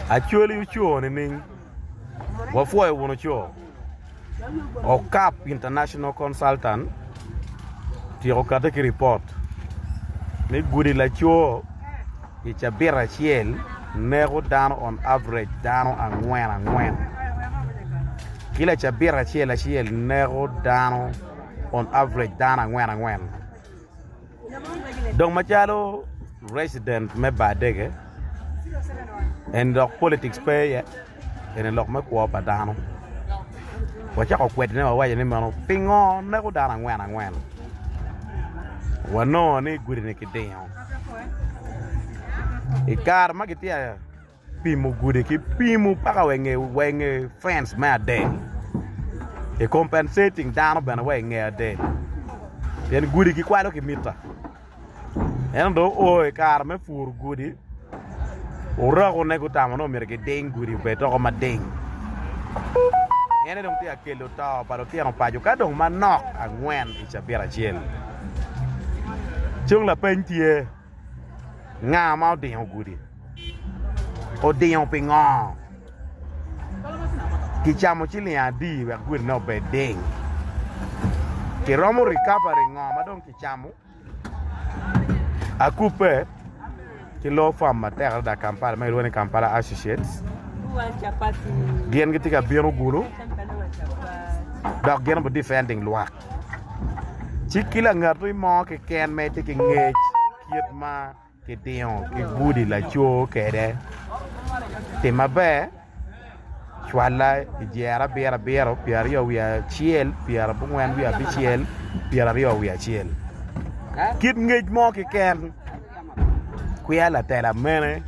Acholi oco nining? Wapwoyo wun oco. Okap International Consultant otyeko kate ki ripot ni gudi laco i cabit acel neko dano on average dano angwen angwen ki lacabit acel acel neko dano on average dano angwen angwen. Dong macalo resident me bar dege eni dok politics pe iye eni lok me kwo pa dano wacako kwedone wawaco ni meno pingo neko dano angwen angwen wanongo ni gudi-ni kidingo i kare ma gitye ka pimo gudi ki pimo paka wa i nge fence me adel i compensating dano bene wa i nge adel pien gudi kikwalo ki mita. Ento dong oo i kare me puro gudi, orakone gutamo ni myero giding gudi obed doko mading. En aye dong tye ka kelo to pa lutino paco ka dong manok angwen i cabit acel. Cung lapeny tye, nga ma odingo gudi? Odingo pingo? Kicamo ciling adi wek gudine obed ding? Kiromo recovery ngo ma dong kicamo? Akubbe ki law firm matek adada Kampala ma kilwongo ni Kampala Associates gin gitye ka bino gulu dok gin obi defending lwak ci ki langati mo keken ma itye ki ngec kit ma Kidingo ki gudi laco kwede. Tim maber, cwalla i jer abiro abiro, pyeraryo wiye acel, pyerabongwen wiye abicel, pyeraryo wiye acel. Kit ngec mo keken, kwiya latela mene,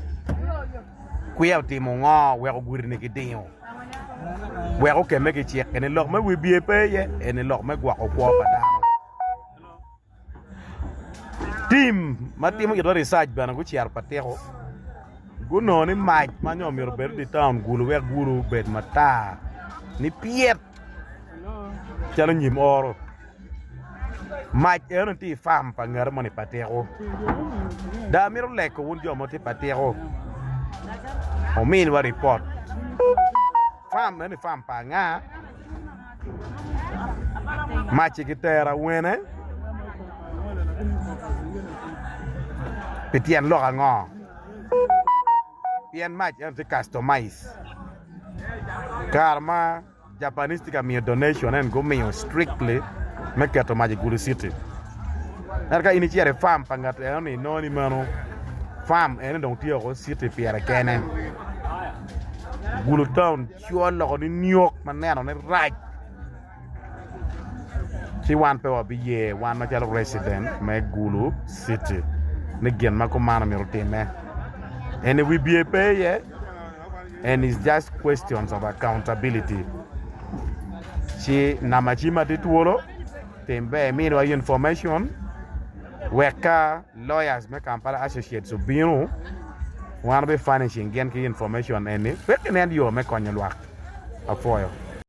kwiya otimo ngo weko gudi-ni kidingo, wek okemme ki cik. Eni lok me wibye pe iye, eni lok me gwoko kwo pa dano. Tim ma timo itwa ricac bene gucito pa tiko gunongo ni mac ma nyo myero obed i dye taun gulu wek gulu obed matar ni pyet calo nyim oro mac enoni tye i fam pa ngat moni pa tiko dong amito lego wun jo ma tye pa tiko wuminwa ripot fam eni fam pa anga? Mac-ci kitero awene pi tyen lok ango? Pien mac eno tye customize. Kare ma Japanese tye ka miyo donation en gumiyo strictly me keto mac i Gulu city. Ento ka in icito i farm pa ngat eno-ni inongo ni meno farm eno dong tye woko city pire kene. Gulu town Col loko ni niok ma nenone rac ci wan pe wabiye wan macalo resident me Gulu city ni gin ma kuman myero otime. Eni wibye pe iye and is just questions of accountability ci namba cim atye twolo tim ber iminiwa information wek ka Lawyers me Kampala Associates obino, wan wabi furnishing gin ki information eni wek ginen yo me konyo lwak. Apwoyo.